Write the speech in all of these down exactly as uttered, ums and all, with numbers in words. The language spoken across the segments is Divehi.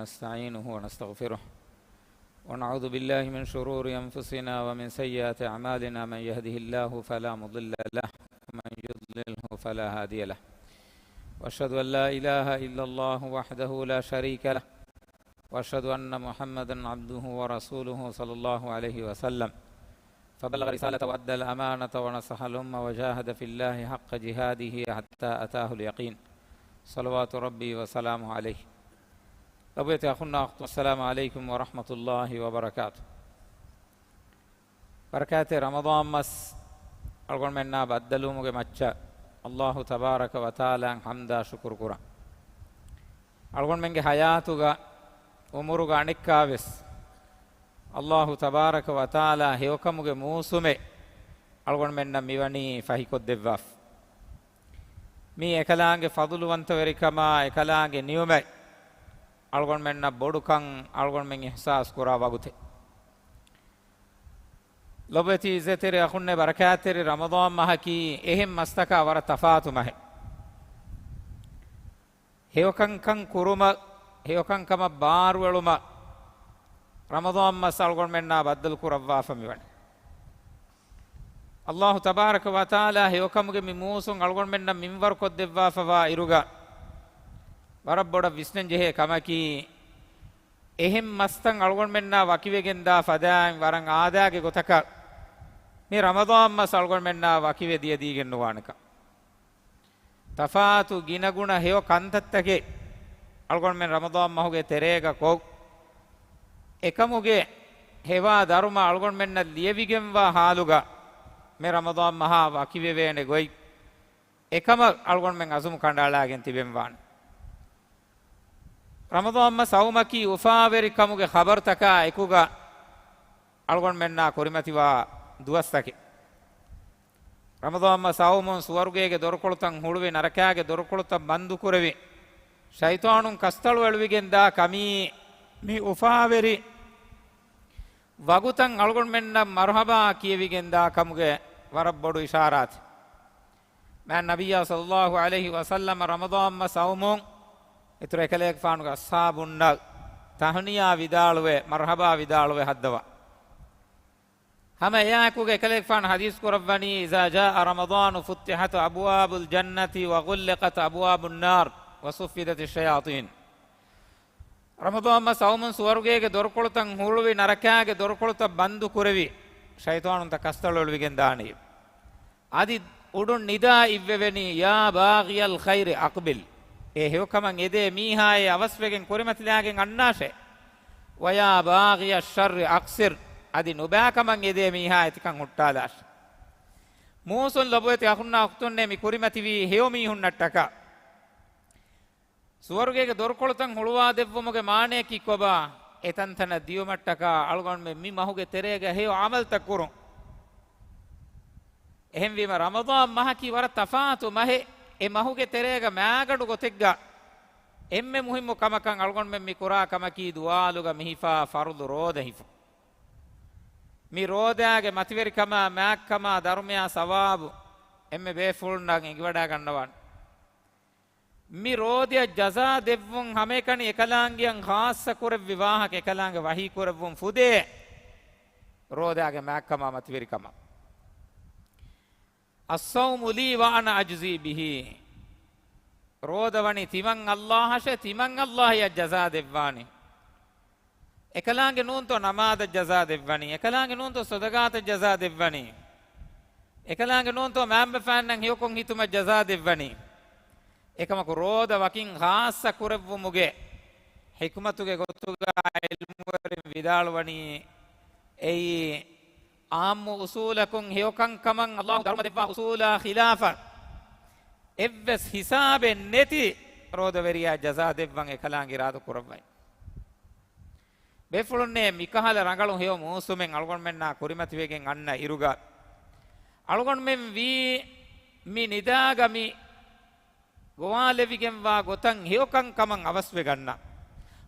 ونستعينه ونستغفره، ونعوذ بالله من شرور أنفسنا ومن سيئات أعمالنا، من يهده الله فلا مضل له، ومن يضلله فلا هادي له. وأشهد أن لا إله إلا الله وحده لا شريك له، وأشهد أن محمدا عبده ورسوله صلى الله عليه وسلم، فبلغ الرسالة وأدى الأمانة ونصح الأمة وجاهد في الله حق جهاده حتى أتاه اليقين، صلوات ربي وسلامه عليه. ލޮބުވެތި އަޚުންނާ އުޚްތުން، އައްސަލާމު ޢަލައިކުމް ވަރަޙްމަތުﷲި ވަބަރަކާތު. ބަރަކާތެއް ރަމަޟާން މަސް އަޅުގަނޑުމެންނާ ބައްދަލުވުމުގެ މައްޗަށް އައްލާހު ތަބާރަކަ ވަތަޢާލާއަށް ޙަމްދާ ޝުކުރު ކުރަން. އަޅުގަނޑުމެންގެ ޙަޔާތުގަ، ޢުމުރުގަ އަނެއްކާވެސް އައްލާހު ތަބާރަކަ ވަތަޢާލާ ހެޔޮކަމުގެ މޫސުމެއް އަޅުގަނޑުމެންނަށް މިވަނީ ފަހިކޮށްދެއްވާފަ. މީ އެކަލާނގެ ފަޟުލުވަންތަވެރިކަމާ، އެކަލާނގެ ނިޢުމަތް އަޅުގަނޑުމެންނަށް ބޮޑުކަން އަޅުގަނޑުމެން އިޙްސާސް ކުރާ ވަގުތެއް. ލޮބުވެތި ޢިއްޒަތްތެރި އަޚުންނޭ، ބަރަކާތްތެރި ރަމަޟާން މަހަކީ އެހެން މަސްތަކާ ވަރަށް ތަފާތު މަހެއް. ހެޔޮކަންކަން ކުރުމަށް، ހެޔޮކަންކަމަށް ބާރުއެޅުމަށް ރަމަޟާން މަސް އަޅުގަނޑުމެންނާ ބައްދަލު ކުރައްވާފަ މިވަނީ. އައްލާހު ތަބާރަކަ ވަތަޢާލާ ހެޔޮކަމުގެ މި މޫސުން އަޅުގަނޑުމެންނަށް މިންވަރުކޮށްދެއްވާފަވާ އިރުގަ، ވަރަށް ބޮޑަށް ވިސްނަންޖެހޭ ކަމަކީ، އެހެން މަސްތައް އަޅުގަނޑުމެންނާ ވަކިވެގެންދާ ފަދައިން ވަރަށް އާދައިގެ ގޮތަކަށް މި ރަމަޟާން މަސް އަޅުގަނޑުމެންނާ ވަކިވެ ދިޔަދީގެން ނުވާނެކަން. ތަފާތު ގިނަގުނަ ހެޔޮ ކަންތައްތަކެއް އަޅުގަނޑުމެން ރަމަޟާން މަހުގެ ތެރޭގަ ކޮށް، އެކަމުގެ ހެވާ ދަރުމަ އަޅުގަނޑުމެންނަށް ލިޔެވިގެންވާ ޙާލުގަ މި ރަމަޟާން މަހާ ވަކިވެވޭނެ ގޮތް، އެކަމަށް އަޅުގަނޑުމެން ޢަޒުމު ކަނޑައަޅާގެން ތިބެންވާނެ. ރަމަޟާން މަސް ޞައުމަކީ އުފާވެރިކަމުގެ ޚަބަރުތަކާ އެކުގަ އަޅުގަނޑުމެންނާ ކުރިމަތިވާ ދުވަސްތަކެއް. ރަމަޟާން މަސް ޞައުމުން ސުވަރުގޭގެ ދޮރުކޮޅުތައް ހުޅުވި، ނަރަކާގެ ދޮރުކޮޅުތައް ބަންދުކުރެވި، ޝައިޠާނުން ކަސްތަޅު އެޅުވިގެން ދާ ކަމީ މި އުފާވެރި ވަގުތަށް އަޅުގަނޑުމެންނަށް މަރުޙަބާ ކިޔެވިގެން ދާ ކަމުގެ ވަރަށް ބޮޑު އިޝާރާތެއް. މާތް ނަބިއްޔާ ޞައްލައްލާހު ޢަލައިހި ވަސައްލަމަ ރަމަޟާން މަސް ޞައުމުން އިތުރު އެކަލޭގެފާނުގެ އަޞްޙާބުންނަށް ތަހުނިޔާ ވިދާޅުވެ، މަރުޙަބާ ވިދާޅުވެ ހައްދަވާ. ހަމަ އެއާއެކުގަ އެކަލޭގެފާނު ޙަދީޘް ކުރައްވަނީ، إذا جاء رمضان فتحت أبواب الجنة وغلقت أبواب النار وصفدت الشياطين. ރަމަޟާން މަސް ޞައުމުން ސުވަރުގޭގެ ދޮރުކޮޅުތައް ހުޅުވި، ނަރަކާގެ ދޮރުކޮޅުތައް ބަންދު ކުރެވި، ޝައިޠާނުންތައް ކަސްތަޅު އެޅުވިގެން ދާނީ. އަދި އުޑުން ނިދާ އިއްވެވެނީ، يا باغي الخير أقبل. އޭ ހެޔޮކަމަށް އެދޭ މީހާއޭ، އަވަސްވެގެން ކުރިމަތިލާގެން އަންނާށޭ. ويا باغي الشر أقصر. އަދި ނުބާކަމަށް އެދޭ މީހާ އެތިކަން ހުއްޓާލާށޭ. މޫސުން ލޮބުވެތި އަޚުންނާ އުޚްތުންނޭ، މި ކުރިމަތިވީ ހެޔޮ މީހުންނަށްޓަކާ. ސުވަރުގޭގެ ދޮރުކޮޅުތައް ހުޅުވާދެއްވުމުގެ މާނަޔަކީ ކޮބާ؟ އެތަންތަނަށް ދިޔުމަށްޓަކާ އަޅުގަނޑުމެން މި މަހުގެ ތެރޭގަ ހެޔޮ ޢަމަލުތައް ކުރުން. އެހެންވީމަ، ރަމަޟާން މަހަކީ ވަރަށް ތަފާތު މަހެއް. އެ މަހުގެ ތެރޭގަ މާގަނޑު ގޮތެއްގަ އެންމެ މުހިއްމު ކަމަކަށް އަޅުގަނޑުމެން މި ކުރާ ކަމަކީ ދުވާލުގަ މިހިފާ ފަރުޟު ރޯދަ ހިފުން. މި ރޯދާގެ މަތިވެރިކަމާ، މާތްކަމާ، ދަރުމަޔާ، ސަވާބު އެންމެ ބޭފުޅުންނަށް އެނގިވަޑައިގަންނަވާނެ. މި ރޯދަޔަށް ޖަޒާ ދެއްވުން ހަމައެކަނި އެކަލާނގެއަށް ޚާއްޞަ ކުރެއްވި ވާހަކަ، އެކަލާނގެ ވަޙީ ކުރެއްވުން ފުދޭ ރޯދާގެ މާތްކަމާ މަތިވެރިކަމަށް. الصوم لي وأنا أجزي به. ރޯދަ ވަނީ ތިމަން އައްލާހަށޭ، ތިމަން އައްލާހަށް ޖަޒާ ދެއްވާނެ. އެކަލާނގެ ނޫންތޯ ނަމާދަށް ޖަޒާ ދެއްވަނީ؟ އެކަލާނގެ ނޫންތޯ ޞަދަޤާތަށް ޖަޒާ ދެއްވަނީ؟ އެކަލާނގެ ނޫންތޯ މައިންބަފައިންނަށް ހެޔޮކޮށް ހިތުމަށް ޖަޒާ ދެއްވަނީ؟ އެކަމަކު، ރޯދަ ވަކިން ޚާއްޞަ ކުރެއްވުމުގެ ޙިކުމަތުގެ ގޮތުގަ ޢިލްމުވެރިން ވިދާޅުވަނީ، އެއީ ޢާއްމު އުޞޫލަކުން ހެޔޮކަންކަމަށް އައްލާހު ދަރުމަ ދެއްވާ އުޞޫލާ ޚިލާފަށް އެއްވެސް ހިސާބެއް ނެތި ރޯދަވެރިޔާ ޖަޒާ ދެއްވަން އެކަލާނގެ އިރާދަ ކުރައްވައި. ބޭފުޅުންނޭ، މިކަހަލަ ރަނގަޅު ހެޔޮ މޫސުމެއް އަޅުގަނޑުމެންނާ ކުރިމަތިވެގެން އަންނަ އިރުގަ، އަޅުގަނޑުމެން ވީ މި ނިދާގަ މި ގޮވާލެވިގެންވާ ގޮތަށް ހެޔޮކަންކަމަށް އަވަސްވެގަންނަ.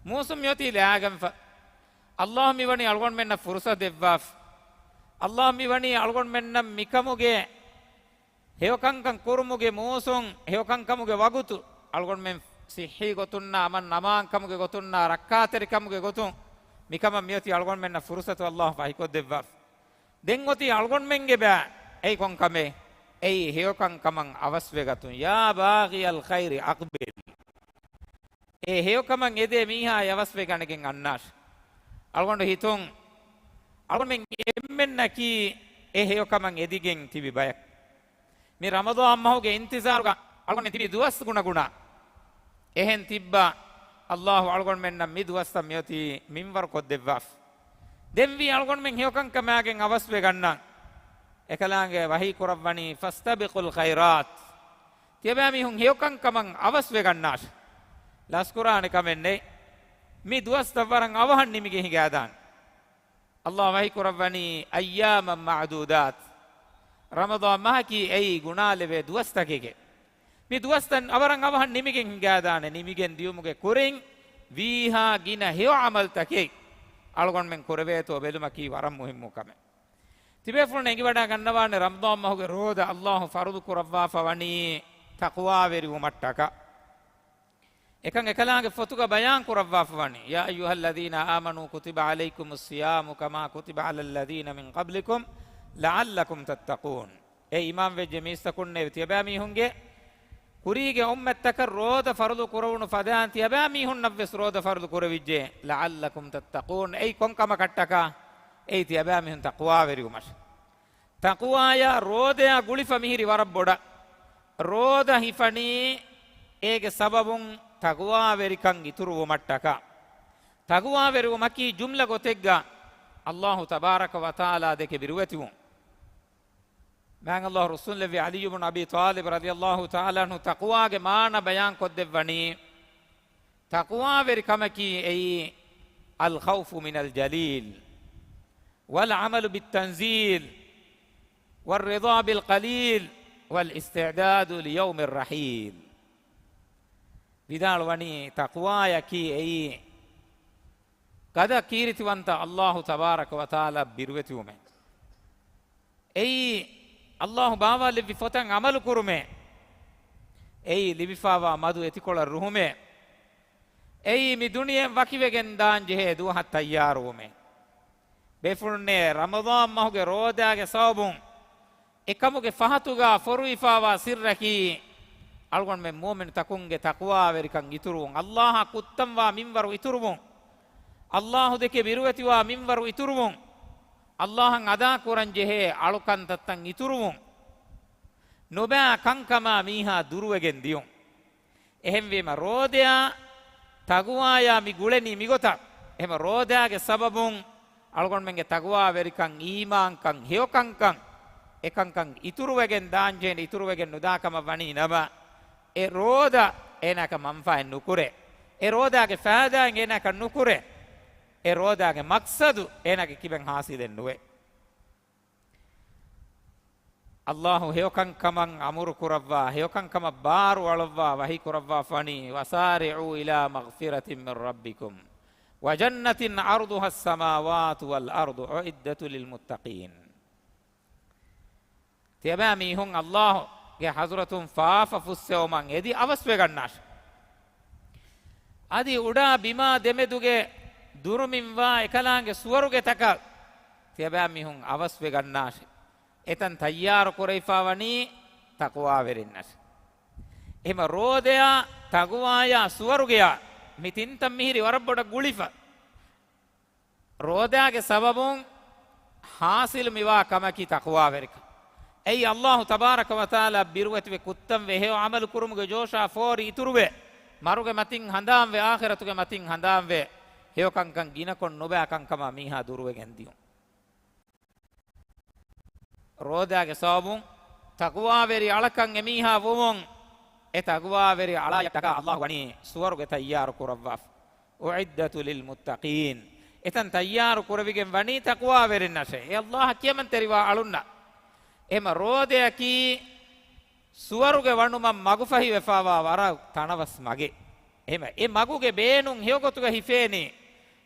މޫސުން މިއޮތީ ލާގެންފަ. އައްލާހު މިވަނީ އަޅުގަނޑުމެންނަށް ފުރުޞަތު ދެއްވާފަ. އައްލާހު މިވަނީ އަޅުގަނޑުމެންނަށް މިކަމުގެ ހެޔޮކަންކަން ކުރުމުގެ މޫސުން، ހެޔޮކަންކަމުގެ ވަގުތު އަޅުގަނޑުމެން ޞިއްޙީ ގޮތުންނާ، އަމަން އަމާންކަމުގެ ގޮތުންނާ، ރައްކާތެރިކަމުގެ ގޮތުން މިކަމަށް މިއޮތީ އަޅުގަނޑުމެންނަށް ފުރުޞަތު އައްލާހު ފަހިކޮށްދެއްވާފަ. ދެން އޮތީ އަޅުގަނޑުމެންގެ ބައި އެއީ ކޮން ކަމެއް؟ އެއީ ހެޔޮކަން ކަމަށް އަވަސްވެގަތުން. يا باغي الخير أقبل. އެ ހެޔޮކަމަށް އެދޭ މީހާ އަވަސްވެގަނެގެން އަންނާށި. އަޅުގަނޑު ހިތުން އަޅުގަނޑުމެން އެންމެންނަކީ އެ ހެޔޮކަމަށް އެދިގެން ތިބި ބަޔަކު. މި ރަމަޟާން މަހުގެ އިންތިޒާރުގަ އަޅުގަނޑު ތިބި ދުވަސް ގުނަގުނަ. އެހެން ތިއްބާ، އައްލާހު އަޅުގަނޑުމެންނަށް މި ދުވަސްތައް މިއޮތީ މިންވަރު ކޮށްދެއްވާފަ. ދެންވީ އަޅުގަނޑުމެން ހެޔޮކަންކަމާގެން އަވަސްވެގަންނަން. އެކަލާނގެ ވަޙީ ކުރައްވަނީ، فاستبقوا الخيرات. ތިޔަބައިމީހުން ހެޔޮކަންކަމަށް އަވަސްވެގަންނާށި. ލަސްކުރާނެ ކަމެއް ނެތް. މި ދުވަސްތައް ވަރަށް އަވަހަށް ނިމިގެން ހިނގާދާނެ. އައްލާހު ވަޙީ ކުރައްވަނީ، أياما معدودات. ރަމަޟާން މަހަކީ އެއީ ގުނާލެވޭ ދުވަސްތަކެކޭ. މި ދުވަސްތައް އަވަރަށް އަވަހަށް ނިމިގެން ހިނގާދާނެ. ނިމިގެން ދިޔުމުގެ ކުރިން ވީހާ ގިނަ ހެޔޮ ޢަމަލުތަކެއް އަޅުގަނޑުމެން ކުރެވޭތޯ ބެލުމަކީ ވަރަށް މުހިއްމު ކަމެއް. ތިބޭފުޅުން އެނގިވަޑައިގަންނަވާނެ، ރަމަޟާން މަހުގެ ރޯދަ އައްލާހު ފަރުޟު ކުރައްވާފަ ވަނީ ތަޤްވާވެރިވުމަށްޓަކާ. އެކަން އެކަލާނގެ ފޮތުގަ ބަޔާން ކުރައްވާފަ ވަނީ، يا أيها الذين آمنوا كتب عليكم الصيام كما كتب على الذين من قبلكم لعلكم تتقون. އޭ އީމާންވެއްޖެ މީސްތަކުންނޭވެ! ތިޔަބައިމީހުންގެ ކުރީގެ އުއްމަތްތަކަށް ރޯދަ ފަރުޟު ކުރެވުނު ފަދައިން ތިޔަބައިމީހުންނަށްވެސް ރޯދަ ފަރުޟު ކުރެވިއްޖެ، لعلكم تتقون. އެއީ ކޮން ކަމަކަށްޓަކާ؟ އެއީ ތިޔަބައިމީހުން ތަޤްވާވެރިވުމަށް. ތަޤްވާޔާ ރޯދަޔާ ގުޅިފަ މިހިރި ވަރަށް ބޮޑަށް. ރޯދަ ހިފަނީ އޭގެ ސަބަބުން ތަޤްވާވެރިކަން އިތުރުވުމަށްޓަކާ. ތަޤްވާވެރިވުމަކީ ޖުމްލަ ގޮތެއްގަ އައްލާހު ތަބާރަކަ ވަތަޢާލާ ދެކެ ބިރުވެތިވުން. މާތް އައްލާހު ރުއްސުންލެއްވި ޢަލީ ބުނު އަބީ ޠާލިބް ރަޟިޔައްލާހު ތަޢާލާ ޢަންހު ތަޤްވާގެ މާނަ ބަޔާން ކޮށްދެއްވަނީ، ތަޤްވާވެރިކަމަކީ އެއީ، الخوف من الجليل، والعمل بالتنزيل، والرضا بالقليل، والاستعداد ليوم الرحيل. ވިދާޅުވަނީ، ތަޤްވާޔަކީ އެއީ، ގަދަ ކީރިތިވަންތަ އައްލާހު ތަބާރަކަ ވަތަޢާލާ ބިރުވެތިވުމޭ. އެއީ، އައްލާހު ބާވާލެއްވި ފޮތަށް ޢަމަލު ކުރުމޭ. އެއީ، ލިބިފާވާ މަދު އެތިކޮޅަށް ރުހުމޭ. އެއީ، މި ދުނިޔެއިން ވަކިވެގެން ދާން ޖެހޭ ދުވަހަށް ތައްޔާރުވުމޭ. ބޭފުޅުންނޭ، ރަމަޟާން މަހުގެ ރޯދާގެ ސަބަބުން އެކަމުގެ ފަހަތުގަ ފޮރުވިފާވާ ސިއްރަކީ، އަޅުގަނޑުމެން މުއުމިނުތަކުންގެ ތަޤްވާވެރިކަން އިތުރުވުން، އައްލާހާ ކުއްތަންވާ މިންވަރު އިތުރުވުން، އައްލާހު ދެކެ ބިރުވެތިވާ މިންވަރު އިތުރުވުން، އައްލާހަށް އަދާކުރަން ޖެހޭ އަޅުކަންތައްތައް އިތުރުވުން، ނުބައި ކަންކަމާ މީހާ ދުރުވެގެން ދިޔުން. އެހެންވީމަ، ރޯދަޔާ ތަޤްވާޔާ މި ގުޅެނީ މިގޮތަށް. އެހެމަ ރޯދާގެ ސަބަބުން އަޅުގަނޑުމެންގެ ތަޤްވާވެރިކަން، އީމާންކަން، ހެޔޮކަންކަން، އެކަންކަން އިތުރުވެގެން ދާންޖެހޭނެ، އިތުރުވެގެން ނުދާ ކަމަށް ވަނީ ނަމަ، އެ ރޯދަ އޭނާކަށް މަންފާއެއް ނުކުރޭ. އެ ރޯދާގެ ފައިދާއެއް އޭނާކަށް ނުކުރޭ. އެ ރޯދާގެ މަޤްޞަދު އޭނާގެ ކިބައިން ޙާޞިލެއް ނުވޭ. އައްލާހު ހެޔޮކަންކަމަށް އަމުރު ކުރައްވާ، ހެޔޮކަންކަމަށް ބާރުއަޅައްވާ ވަޙީ ކުރައްވާފަނީ، وسارعوا إلى مغفرة من ربكم وجنة عرضها السماوات والأرض أعدت للمتقين. ތިޔަބައިމީހުން އައްލާހުގެ ޙަޟްރަތުން ފާފަ ފުއްސެވުމަށް އެދި އަވަސްވެގަންނާށި. އަދި އުޑާ ބިމާ ދެމެދުގެ ދުރުމިންވާ އެކަލާނގެ ސުވަރުގެތަކަށް ތިޔަބައިމީހުން އަވަސްވެގަންނާށި. އެތަން ތައްޔާރު ކުރެވިފާވަނީ ތަޤްވާވެރިންނަށް. އެހެމަ ރޯދަޔާ ތަޤްވާޔާ ސުވަރުގެޔާ މި ތިންތަން މިހިރި ވަރަށް ބޮޑަށް ގުޅިފަ. ރޯދާގެ ސަބަބުން ޙާޞިލު މިވާ ކަމަކީ ތަޤްވާވެރިކަން. އެއީ އައްލާހު ތަބާރަކަ ވަތަޢާލާ ބިރުވެތިވެ ކުއްތަންވެ ހެޔޮ ޢަމަލު ކުރުމުގެ ޖޯޝާ ފޯރި އިތުރުވެ، މަރުގެ މަތިން ހަނދާންވެ، އާޚިރަތުގެ މަތިން ހަނދާންވެ، ހެޔޮކަންކަން ގިނަކޮށް ނުބައި ކަންކަމާ މީހާ ދުރުވެގެން ދިޔުން. ރޯދާގެ ސަބަބުން ތަޤްވާވެރި އަޅަކަށް އެމީހާ ވުމުން، އެ ތަޤްވާވެރި އަޅާޔަށްޓަކާ އައްލާހު ވަނީ ސުވަރުގެ ތައްޔާރު ކުރައްވާފަ. أعدت للمتقين. އެތަން ތައްޔާރު ކުރެވިގެން ވަނީ ތަޤްވާވެރިންނަށޭ. އެ އައްލާހަށް ކިޔަމަންތެރިވާ އަޅުންނަށް. އެހެމަ ރޯދަޔަކީ ސުވަރުގެ ވަނުމަށް މަގުފަހިވެފާވާ ވަރަށް ތަނަވަސް މަގެއް. އެހެމަ އެ މަގުގެ ބޭނުން ހެޔޮގޮތުގަ ހިފޭނީ.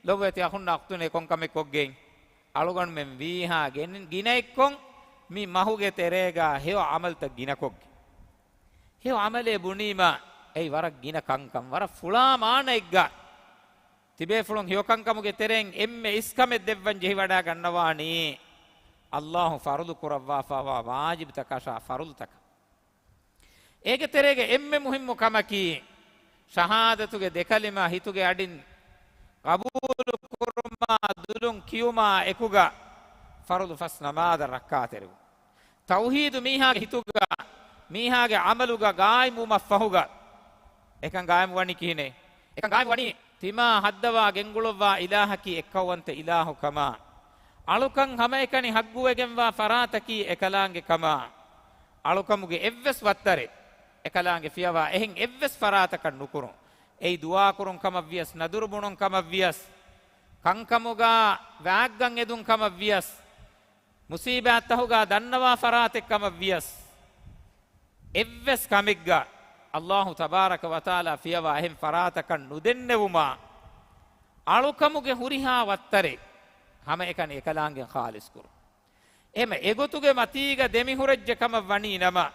ލޮބުވެތި އަޚުންނާ އުޚްތުންނޭ ކޮންކަމެއް ކޮށްގެން؟ އަޅުގަނޑުމެން ވީހާ ގެން-، ގިނައެއްކޮށް މި މަހުގެ ތެރޭގަ ހެޔޮ ޢަމަލުތައް ގިނަކޮށްގެން. ހެޔޮ ޢަމަލޭ ބުނީމަ، އެއީ ވަރަށް ގިނަ ކަންކަން، ވަރަށް ފުޅާ މާނައެއްގަ ތިބޭފުޅުން ހެޔޮކަންކަމުގެ ތެރެއިން އެންމެ އިސްކަމެއް ދެއްވަން ޖެހިވަޑައިގަންނަވާނީ، އައްލާހު ފަރުޟު ކުރައްވާފައިވާ ވާޖިބުތަކަށާ ފަރުޟުތަކަށް. އޭގެ ތެރޭގަ އެންމެ މުހިއްމު ކަމަކީ، ޝަހާދަތުގެ ދެކަލިމާ ހިތުގެ އަޑިން ގަބޫލު ކުރުމާ ދުލުން ކިޔުމާ އެކުގަ ފަރުޟު ފަސް ނަމާދަށް ރައްކާތެރިވުން. ތައުހީދު މީހާގެ ހިތުގަ، މީހާގެ ޢަމަލުގަ ގާއިމްވުމަށް ފަހުގަ، އެކަން ގާއިމްވަނީ ކިހިނެއް؟ އެކަން ގާއިމްވަނީ ތިމާ ހައްދަވާ ގެންގުޅުއްވާ އިލާހަކީ އެއްކައުވަންތަ އިލާހު ކަމަށް، އަޅުކަން ހަމައެކަނި ޙައްޤުވެގެންވާ ފަރާތަކީ އެކަލާނގެ ކަމަށް، އަޅުކަމުގެ އެއްވެސް ވައްތަރެއް އެކަލާނގެ ފިޔަވާ އެހެން އެއްވެސް ފަރާތަކަށް ނުކުރުން. އެއީ ދުޢާކުރުން ކަމަށްވިޔަސް، ނަދުރު ބުނުން ކަމަށްވިޔަސް، ކަންކަމުގަ ވާގްގަން އެދުން ކަމަށްވިޔަސް، މުޞީބާތްތަހުގަ ދަންނަވާ ފަރާތެއް ކަމަށްވިޔަސް، އެއްވެސް ކަމެއްގަ އައްލާހު ތަބާރަކަ ވަތަޢާލާ ފިޔަވާ އެހެން ފަރާތަކަށް ނުދެންނެވުމާ، އަޅުކަމުގެ ހުރިހާ ވައްތަރެއް ހަމައެކަނި އެކަލާނގެން ޚާލިޞްކުރުން. އެހެން އެގޮތުގެ މަތީގަ ދެމިހުރެއްޖެ ކަމަށް ވަނީ ނަމަ،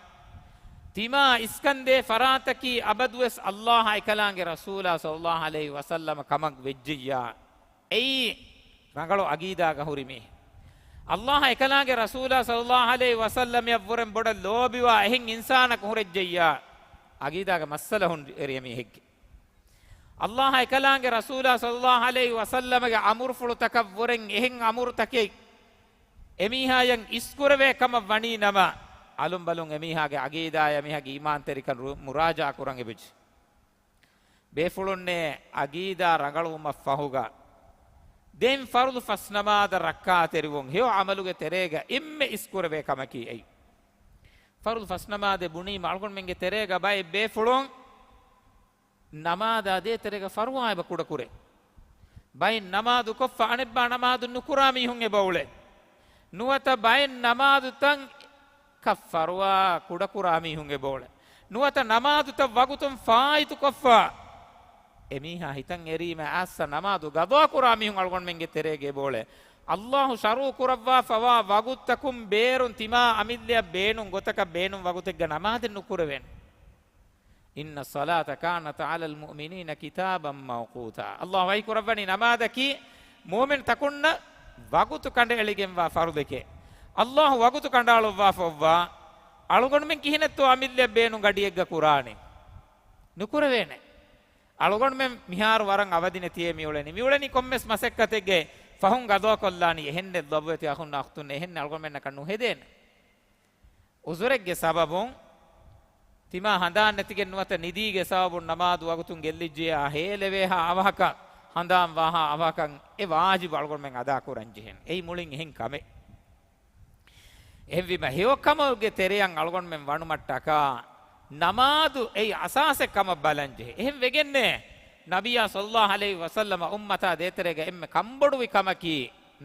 ތިމާ އިސްކަންދޭ ފަރާތަކީ އަބަދުވެސް އައްލާހާ އެކަލާނގެ ރަސޫލާ ޞައްލައްލާހު ޢަލައިހި ވަސައްލަމަ ކަމަށް ވެއްޖެއްޔާ، އެއީ ރަނގަޅު ޢަގީދާގަ ހުރި މީހެއް. އައްލާހާ އެކަލާނގެ ރަސޫލާ ޞައްލައްލާހު ޢަލައިހި ވަސައްލަމަޔަށްވުރެން ބޮޑަށް ލޯބިވާ އެހެން އިންސާނަކު ހުރެއްޖެއްޔާ، ޢަގީދާގެ މައްސަލަ ހުން އެރިޔަ މީހެއްގެ. އައްލާހާ އެކަލާނގެ ރަސޫލާ ޞައްލައްލާހު ޢަލައިހި ވަސައްލަމަގެ އަމުރުފުޅުތަކަށްވުރެން އެހެން އަމުރުތަކެއް އެމީހާޔަށް އިސްކުރެވޭ ކަމަށް ވަނީ ނަމަ، އަލުންބަލުން އެމީހާގެ ޢަގީދާޔާ އެމީހާގެ އީމާންތެރިކަން ރު-، މުރާޖަޢާ ކުރަން އެބަޖެހޭ. ބޭފުޅުންނޭ ޢަގީދާ ރަނގަޅުވުމަށްފަހުގަ، ދެން ފަރުޟު ފަސް ނަމާދަށް ރައްކާތެރިވުން ހެޔޮ ޢަމަލުގެ ތެރޭގަ އެންމެ އިސްކުރެވޭ ކަމަކީ އެއީ. ފަރުޟު ފަސް ނަމާދެއް ބުނީމަ އަޅުގަނޑުމެންގެ ތެރޭގަ ބައެއް ބޭފުޅުން ނަމާދާ ދޭތެރޭގަ ފަރުވާ އެބަ ކުޑަކުރޭ. ބައެއް ނަމާދު ކޮށްފަ އަނެއްބާ ނަމާދު ނުކުރާ މީހުން އެބަ އުޅޭ. ނުވަތަ ބައެއް ނަމާދުތައް ކަށް ފަރުވާ ކުޑަކުރާ މީހުން އެބައުޅޭ. ނުވަތަ ނަމާދުތައް ވަގުތުން ފާއިތުކޮށްފަ، އެމީހާ ހިތަށް އެރީމަ އައްސަ ނަމާދު ގަޟާކުރާ މީހުން އަޅުގަނޑުމެންގެ ތެރޭގަ އެބައުޅޭ. އައްލާހު ޝަރުޢު ކުރައްވާފަވާ ވަގުތުތަކުން ބޭރުން ތިމާ އަމިއްލަޔަށް ބޭނުން ގޮތަކަށް ބޭނުން ވަގުތެއްގަ ނަމާދެއް ނުކުރެވޭނެ. إن الصلاة كانت على المؤمنين كتابا موقوتا. އައްލާހު ވަޙީ ކުރައްވަނީ ނަމާދަކީ މުއުމިން ތަކުންނަށް ވަގުތު ކަނޑައެޅިގެންވާ ފަރުޟެކޭ. އައްލާހު ވަގުތު ކަނޑައަޅުއްވާފައޮއްވާ އަޅުގަނޑުމެން ކިހިނެއްތޯ އަމިއްލަޔަށް ބޭނުން ގަޑިއެއްގަ ކުރާނީ؟ ނުކުރެވޭނެ. އަޅުގަނޑުމެން މިހާރު ވަރަށް އަވަދިނެތިއޭ މިއުޅެނީ. މިއުޅެނީ ކޮންމެސް މަސައްކަތެއްގެ ފަހުން ގަޟާކޮށްލާނީ. އެހެންނެއް ލޮބުވެތި އަޚުންނާ އުޚްތުންނޭ، އެހެންނެއް އަޅުގަނޑުމެންނަކަށް ނުހެދޭނެ. އުޒުރެއްގެ ސަބަބުން ތިމާ ހަނދާން ނެތިގެން ނުވަތަ ނިދީގެ ސަބަބުން ނަމާދު ވަގުތުން ގެއްލިއްޖެޔާ ހޭލެވޭހާ އަވަހަކަށް ހަނދާން ވާހާ އަވަހަކަށް އެ ވާޖިބު އަޅުގަނޑުމެން އަދާކުރަން ޖެހޭނެ. އެއީ މުޅިން އެހެން ކަމެއް. އެހެންވީމަ ހެޔޮކަމުގެ ތެރެއަށް އަޅުގަނޑުމެން ވަނުމަށްޓަކާ ނަމާދު އެއީ އަސާސެއް ކަމަށް ބަލަން ޖެހޭ. އެހެން ވެގެންނޭ ނަބިއްޔާ ޞައްލައްލާހު ޢަލައިހި ވަސައްލަމަ އުއްމަތާ ދޭތެރޭގަ އެންމެ ކަންބޮޑުވި ކަމަކީ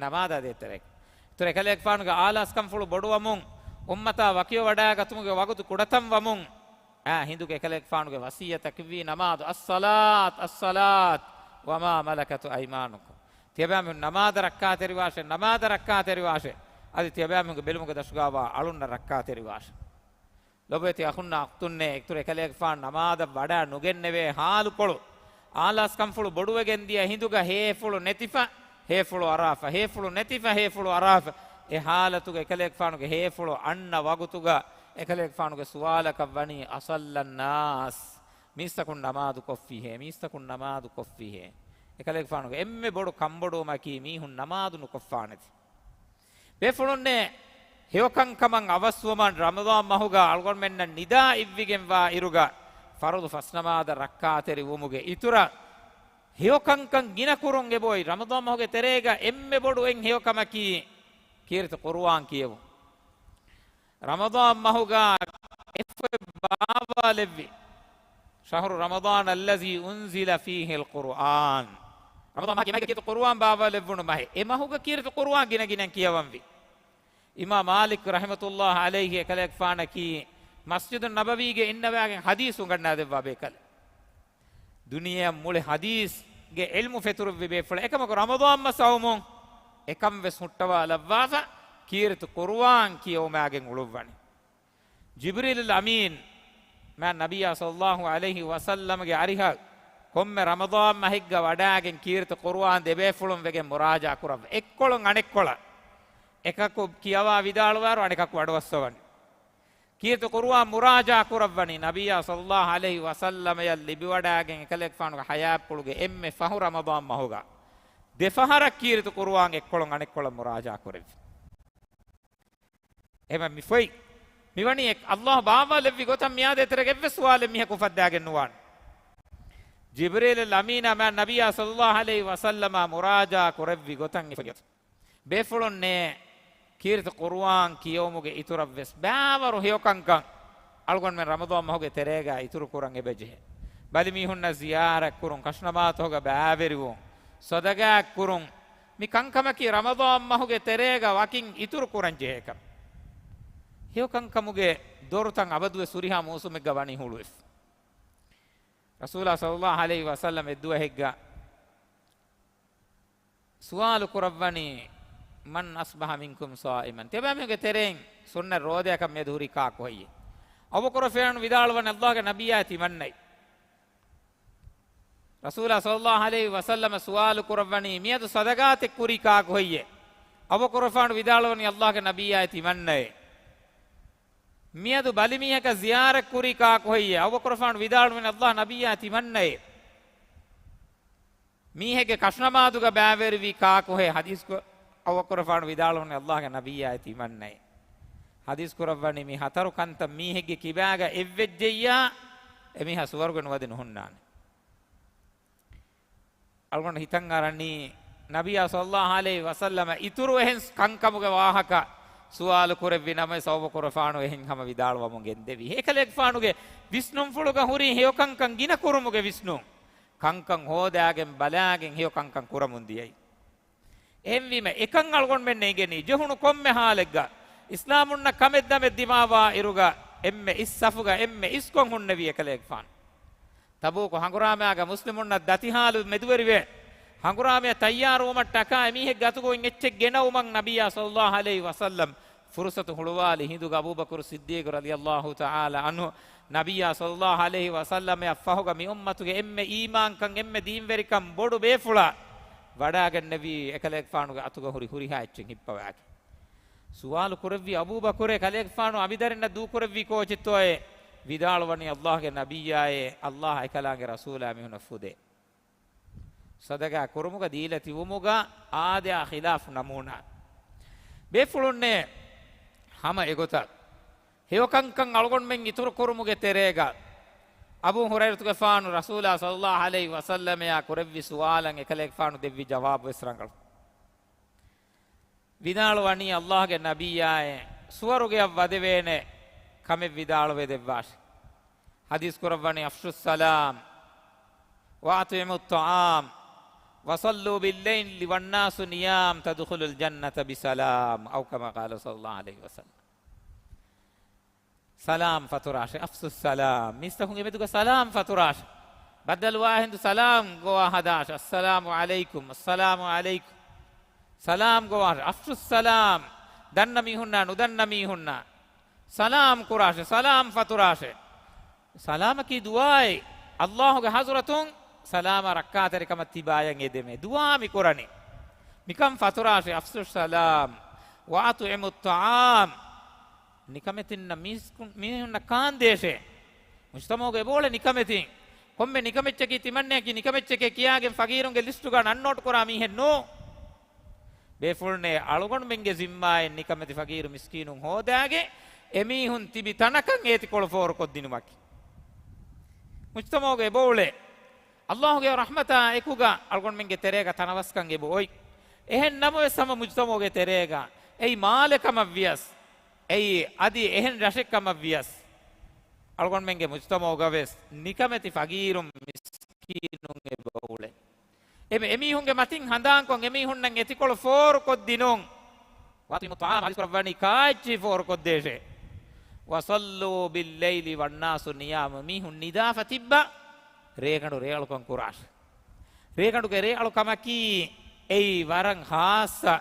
ނަމާދާ ދޭތެރޭގަ. އިތުރު އެކަލޭގެފާނުގެ އާލާސްކަންފުޅު ބޮޑުވަމުން، އުއްމަތާ ވަކިވެވަޑައިގަތުމުގެ ވަގުތު ކުޑަތަން ވަމުން، އާ، ހިނދުގެ އެކަލޭގެފާނުގެ ވަޞިއްޔަތަކީ ނަމާދު، الصلاة الصلاة وما ملكت أيمانكم. ތިޔަބައިމީހުން ނަމާދަށް ރައްކާތެރިވާށޭ، ނަމާދަށް ރައްކާތެރިވާށޭ. އަދި ތިޔަބައިމީހުންގެ ބެލުމުގެ ދަށުގަވާ އަޅުންނަށް ރައްކާތެރިވާށޭ. ލޮބުވެތި އަޚުންނާ އުޚްތުންނޭ، އިތުރު އެކަލޭގެފާނު ނަމާދަށް ވަޑައި ނުގެންނެވޭ ހާލުކޮޅު، އާލާސްކަންފުޅު ބޮޑުވެގެންދިޔަ ހިނދުގަ ހޭފުޅު ނެތިފަ، ހޭފުޅު އަރާފަ، ހޭފުޅު ނެތިފަ، ހޭފުޅު އަރާފަ. އެ ހާލަތުގަ އެކަލޭގެފާނުގެ ހޭފުޅު އަންނަ ވަގުތުގަ އެކަލޭގެފާނުގެ ސުވާލަކަށް ވަނީ، أصلى الناس؟ މީސްތަކުން ނަމާދު ކޮށްފިހޭ، މީސްތަކުން ނަމާދު ކޮށްފިހޭ. އެކަލޭގެފާނުގެ އެންމެ ބޮޑު ކަންބޮޑުވުމަކީ މީހުން ނަމާދު ނުކޮށްފާނެތީ. ބޭފުޅުންނޭ ހެޔޮކަންކަމަށް އަވަސްވުމަށް ރަމަޟާން މަހުގަ އަޅުގަނޑުމެންނަށް ނިދާ އިއްވިގެންވާ އިރުގަ ފަރުޟު ފަސްނަމާދަށް ރައްކާތެރިވުމުގެ އިތުރަށް ހެޔޮކަންކަން ގިނަކުރުން އެބައޮތް. ރަމަޟާން މަހުގެ ތެރޭގަ އެންމެ ބޮޑު އެއް ހެޔޮކަމަކީ ކީރިތި ޤުރުއާން ކިޔެވުން. ރަމަޟާން މަހުގަ އެފޮތް ބާވާލެއްވި، شهر رمضان الذي أنزل فيه القرآن. ރަމަޟާން މަހަކީ މަހެއްގަ ކީރިތި ޤުރުއާން ބާވާލެއްވުނު މަހެއް. އެ މަހުގަ ކީރިތި ޤުރުއާން ގިނަގިނައިން ކިޔަވަންވި. އިމާމް މާލިކް ރަޙްމަތުﷲ ޢަލައިހި އެކަލޭގެފާނަކީ މަސްޖިދުއް ނަބަވީގެ އިންނަވާގެން ޙަދީޘް އުނގަންނާދެއްވާ ބޭކަލެއް. ދުނިޔެއަށް މުޅި ޙަދީޘްގެ ޢިލްމު ފެތުރުއްވި ބޭފުޅެއް. އެކަމަކު ރަމަޟާން މަސް އައުމުން އެކަން ވެސް ހުއްޓަވާލައްވާފަ، ކީރިތި ޤުރުއާން ކިޔެވުމާގެން އުޅުއްވަނީ. ޖިބްރީލުލް އަމީން މާތް ނަބިއްޔާ ޞައްލައްލާހު ޢަލައިހި ވަސައްލަމަގެ އަރިހަށް ކޮންމެ ރަމަޟާން މަހެއްގަ ވަޑާގެން ކީރިތި ޤުރުއާން ދެބޭފުޅުން ވެގެން މުރާޖާ ކުރައްވާ. އެއްކޮޅުން އަނެއްކޮޅަށް. އެކަކު ކިޔަވާ ވިދާޅުވާއިރު އަނެކަކު އަޑުއައްސަވަނީ. ކީރިތި ޤުރުއާން މުރާޖާ ކުރައްވަނީ ނަބިއްޔާ ޞައްލައްލާހު ޢަލައިހި ވަސައްލަމަޔަށް ލިބިވަޑާގެން އެކަލޭގެފާނުގެ ޙަޔާތްޕުޅުގެ އެންމެ ފަހު ރަމަޟާން މަހުގަ. ދެފަހަރަށް ކީރިތި ޤުރުއާން އެއްކޮޅުން އަނެއްކޮޅަށް މުރާޖާ ކުރެއްވި. އެހެންވީމަ މި ފޮތް މިވަނީ އެ-، އައްލާހު ބާއްވާލެއްވި ގޮތަށް މިއާދޭ ތެރޭގަ އެއްވެސް ސުވާލެއް މީހަކު އުފައްދާގެން ނުވާނެ. ޖިބްރީލު އަމީނާ މާތް ނަބިއްޔާ ޞައްލައްލާހު ޢަލައިހި ވަސައްލަމާ މުރާޖާ ކުރެއްވި ގޮތަށް އެ ފޮތް. ބޭފުޅުންނޭ ކީރިތި ޤުރުއާން ކިޔެވުމުގެ އިތުރަށްވެސް ބައިވަރު ހެޔޮކަންކަން އަޅުގަނޑުމެން ރަމަޟާން މަހުގެ ތެރޭގަ އިތުރު ކުރަން އެބަޖެހޭ. ބަލިމީހުންނަށް ޒިޔާރަތްކުރުން، ކަށުނަމާދުތަކުގަ ބައިވެރިވުން، ޞަދަޤާތްކުރުން، މި ކަންކަމަކީ ރަމަޟާން މަހުގެ ތެރޭގަ ވަކިން އިތުރު ކުރަން ޖެހޭ ކަމެއް. ހެޔޮކަންކަމުގެ ދޮރުތައް އަބަދުވެސް ހުރިހާ މޫސުމެއްގަ ވަނީ ހުޅުވެފަ. ރަސޫލާ ޞައްލައްލާހު ޢަލައިހި ވަސައްލަމަ އެއްދުވަހެއްގަ ސުވާލު ކުރައްވަނީ، "من أصبح منكم صائما؟" ތިޔަބައިމީހުންގެ ތެރެއިން ސުންނަތް ރޯދަޔަކަށް މިއަދު ހުރީ ކާކު ހެއްޔޭ؟ އަބޫބަކުރު ރަޟިޔައްލާހު ޢަންހު ވިދާޅުވަނީ، އައްލާހުގެ ނަބިއްޔާއޭ ތިމަންނައޭ. ރަސޫލާ ޞައްލައްލާހު ޢަލައިހި ވަސައްލަމަ ސުވާލު ކުރައްވަނީ، "މިއަދު ޞަދަޤާތެއް ކުރީ ކާކު ހެއްޔޭ؟" އަބޫބަކުރު ރަޟިޔައްލާހު ޢަންހު ވިދާޅުވަނީ، "އައްލާހުގެ ނަބިއްޔާއޭ ތިމަންނައޭ." މިއަދު ބަލިމީހަކަށް ޒިޔާރަތް ކުރީ ކާކު ހެއްޔޭ؟ އަބޫބަކުރު ރަޟިޔައްލާހު ޢަންހު ވިދާޅުވަނީ، "އައްލާހު ނަބިއްޔާއޭ ތިމަންނައޭ." މީހެއްގެ ކަށުނަމާދުގަ ބައިވެރިވީ ކާކުހޭ؟ ޙަދީޘް ކު-، އަބޫބަކުރު ރަޟިޔައްލާހު ޢަންހު ވިދާޅުވަނީ، "އައްލާހުގެ ނަބިއްޔާއޭ ތިމަންނައޭ." ޙަދީޘް ކުރައްވަނީ، މި ހަތަރު ކަންތައް މީހެއްގެ ކިބާގަ އެއްވެއްޖެއްޔާ، އެމީހާ ސުވަރުގެ ނުވަދެ ނުހުންނާނެ. އަޅުގަނޑު ހިތަށް އަރަނީ، ނަބިއްޔާ ޞައްލައްލާހު ޢަލައިހި ވަސައްލަމަ އިތުރު އެހެން ކަންކަމުގެ ވާހަކަ ސުވާލު ކުރެއްވި ނަމަވެސް، އަބޫބަކުރު ރަޟިޔައްލާހު ޢަންހު އެހެން ހަމަ ވިދާޅުވަމުން ގެންދެވީ. އެކަލޭގެފާނުގެ ވިސްނުންފުޅުގަ ހުރީ ހެޔޮކަންކަން ގިނަ ކުރުމުގެ ވިސްނުން. ކަންކަން ހޯދާގެން ބަލާގެން ހެޔޮ ކަންކަން ކުރަމުން ދިޔައީ. އެހެންވީމަ، އެކަން އަޅުގަނޑުމެން އެނގެނީ، ޖެހުނު ކޮންމެ ޙާލެއްގަ، އިސްލާމުންނަށް ކަމެއް ދަމެއް ދިމާވާ އިރުގަ، އެންމެ އިސް ސަފުގަ އެންމެ އިސްކޮށް ހުންނެވީ އެކަލޭގެފާނު. ތަބޫކު ހަނގުރާމައިގަ މުސްލިމުންނަށް ދަތި ޙާލު މެދުވެރިވެ، ހަނގުރާމަޔަށް ތައްޔާރުވުމަށްޓަކާ އެމީހެއްގެ އަތުގައި އެއްޗެއް ގެނައުމަށް ނަބިއްޔާ ޞައްލައްލާހު ޢަލައިހި ވަސައްލަމް ފުރުޞަތު ހުޅުވާލި ހިނދުގަ، އަބޫބަކުރު ޞިއްދީޤު ރަޟިޔައްލާހު ތަޢާލާ ޢަންހު ނަބިއްޔާ ޞައްލައްލާހު ޢަލައިހި ވަސައްލަމައަށް ފަހުގަ މި އުއްމަތުގެ އެންމެ އީމާންކަން، އެންމެ ދީންވެރިކަން ބޮޑު ބޭފުޅާ ވަޑާގެންނެވީ އެކަލޭގެފާނުގެ އަތުގަ ހުރި ހުރިހާ އެއްޗެއް ހިއްޕަވާގެން. ސުވާލު ކުރެއްވީ، އަބޫބަކުރޭ، ކަލޭގެފާނު އަނބިދަރިންނަށް ދޫކުރެއްވީ ކޯޗެއްތޯއޭ؟ ވިދާޅުވަނީ، އައްލާހުގެ ނަބިއްޔާއޭ، އައްލާހު އެކަލާނގެ ރަސޫލާ މީހުނަށް ފުދޭ. ޞަދަޤާ ކުރުމުގަ ދީލަތި ވުމުގަ އާދަޔާ ޚިލާފު ނަމޫނާ. ބޭފުޅުންނޭ ހަމަ އެގޮތަށް ހެޔޮކަންކަން އަޅުގަނޑުމެން އިތުރު ކުރުމުގެ ތެރޭގަ، އަބޫ ހުރައިރަތުގެފާނު ރަސޫލާ ޞައްލައްލާހު ޢަލައިހި ވަސައްލަމަޔާ ކުރެއްވި ސުވާލަށް އެކަލޭގެފާނު ދެއްވި ޖަވާބުވެސް ރަނގަޅު. ވިދާޅުވަނީ، އައްލާހުގެ ނަބިއްޔާއޭ، ސުވަރުގެއަށް ވަދެވޭނެ ކަމެއް ވިދާޅުވެ ދެއްވާށި. ޙަދީޘް ކުރައްވަނީ، "أفشوا السلام وأطعموا الطعام وصلوا بالليل والناس نيام تدخلوا الجنة بسلام"، أو كما قال صلى الله عليه وسلم. ސަލާމް ފަތުރާށެ، އަފްޝުއް ސަލާމް. މީސްތަކުންގެ މެދުގަ ސަލާމް ފަތުރާށެ. ބައްދަލުވާ ހިނދު ސަލާމް ގޮވާ ހަދާށެ. އައްސަލާމު ޢަލައިކުމް، އައްސަލާމު ޢަލައިކުމް. ސަލާމް ގޮވާށެ. އަފްޝުއް ސަލާމް. ދަންނަ މީހުންނާ ނުދަންނަ މީހުންނާ ސަލާމް ކުރާށެ، ސަލާމް ފަތުރާށެ. ސަލާމަކީ ދުޢާއެއް. އައްލާހުގެ ޙަޟްރަތުން ސަލާމާ ރައްކާތެރިކަމަށް ތިބާޔަށް އެދެމޭ. ދުޢާ މި ކުރަނީ. މިކަން ފަތުރާށެ، އަފްޝުއް ސަލާމް ވައަޠްޢިމުއް ޠަޢާމް. ނިކަމެތިންނަށް މީސްކު-، މީހުންނަށް ކާންދޭށޭ. މުޖްތަމަޢުގެ އެބައުޅޭ ނިކަމެތިން. ކޮންމެ ނިކަމެއްޗަކީ ތިމަންނަޔަކީ ނިކަމެއްޗެކޭ ކިޔާގެން ފަގީރުންގެ ލިސްޓުގަ ނަން ނޯޓް ކުރާ މީހެއް ނޫން. ބޭފުޅުންނޭ، އަޅުގަނޑުމެންގެ ޒިންމާއެއް ނިކަމެތި ފަގީރު މިސްކީނުން ހޯދާގެ، އެމީހުން ތިބި ތަނަކަށް އޭތިކޮޅު ފޯރުކޮށްދިނުމަކީ. މުޖްތަމަޢުގެ އެބައުޅޭ. އައްލާހުގެ ރަޙްމަތާ އެކުގަ އަޅުގަނޑުމެންގެ ތެރޭގަ ތަނަވަސްކަން އެބަ އޮތް. އެހެން ނަމަވެސް ހަމަ މުޖްތަމަޢުގެ ތެރޭގަ އެއީ މާލެ ކަމަށްވިޔަސް، އެއީ އަދި އެހެން ރަށެއް ކަމަށްވިޔަސް، އަޅުގަނޑުމެންގެ މުޖްތަމަޢުގަވެސް ނިކަމެތި ފަގީރުން މިސްކީނުން އެބަ އުޅޭ. އެމެ-، އެމީހުންގެ މަތިން ހަނދާންކޮށް، އެމީހުންނަށް އެތިކޮޅު ފޯރުކޮށްދިނުން. وأطعموا الطعام ޙަދީޘް ކުރައްވަނީ ކާއެއްޗެހި ފޯރުކޮށްދޭށޭ. وصلوا بالليل والناس نيام، މީހުން ނިދާފަ ތިއްބާ، ރޭގަނޑު ރޭއަޅުކަން ކުރާށޭ. ރޭގަނޑުގެ ރޭއަޅުކަމަކީ އެއީ ވަރަށް ޚާއްޞަ،